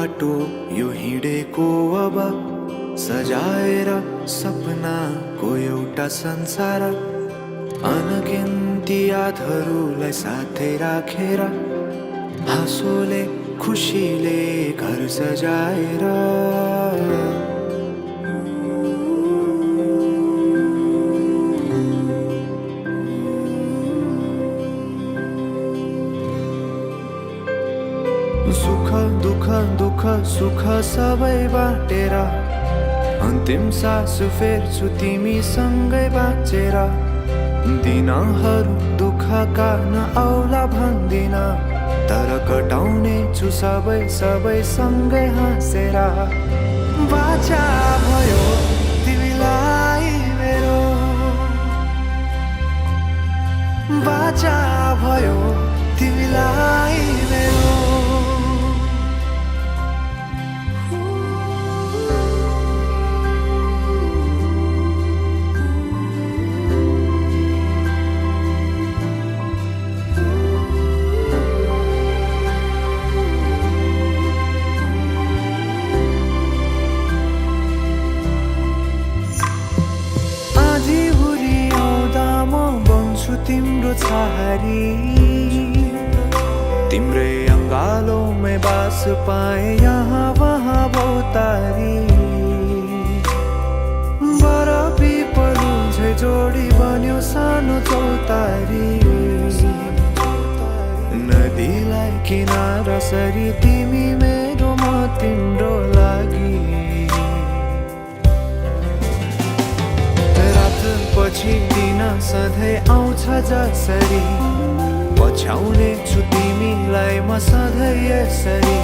बाटो यो हिँडेको अब सजाएर सपनाको एउटा संसार अनगिन्ती यादहरूलाई साथै राखेर हाँसोले खुसीले घर सजाएर सुख दुःख दुःख सुख सबै बाटेर अन्तिम सास फेर्छु तिमीसँगै बाँचेर दिनहरू दुःखका नआउला भन्दिन तर कटाउने छु सबै सबै सँगै हाँसेर बाचा भयो तिमीलाई मेरो बाचा भयो तिमीलाई मेरो तिम्रो छहारी तिम्रै अङ्गालोमै बास पाए यहाँ वहाँ भौतारी बरफी पलु झै जोडी बन्यो सानो चौतारी नदीलाई किनारा सरी तिमी मेरो म तिम्रो लागि पछि दिन सधैँ आउँछ जसरी पछ्याउने छु तिमीलाई म सधैँ यसरी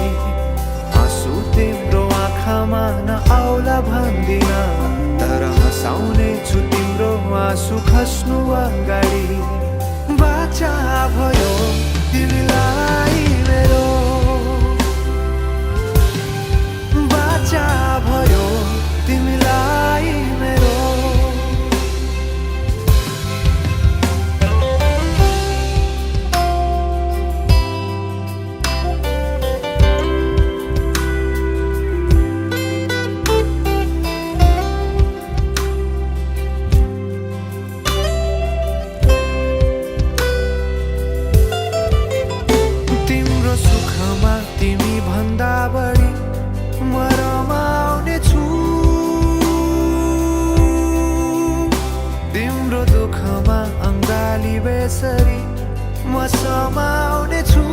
आँसु तिम्रो आँखामा नआउला भन्दिन तर हँसाउने छु तिम्रो आँसु खस्नु अगाडि बाचा भयो तिमीलाई मेरो बाचा भयो तिमीलाई मेरो तिमी भन्दा बढी म रमाउने छु तिम्रो दुःखमा अङ्गाली बेसरी म समाउने छु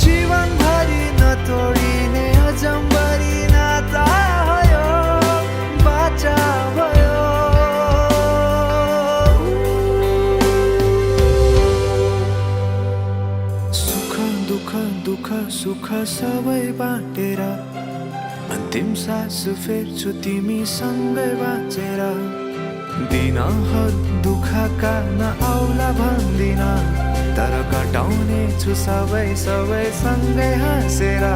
जीवनभरि नतोडिने अजम्बरी नाता भयो बाचा भयो दुःख सुख सबै बाटेर अन्तिम सास फेर्छु तिमीसँगै बाँचेर दिनहरू दुःखका नआउला भन्दिन तर कटाउने छु सबै सबै सँगै हाँसेर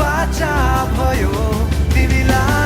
बाचा भयो तिमीलाई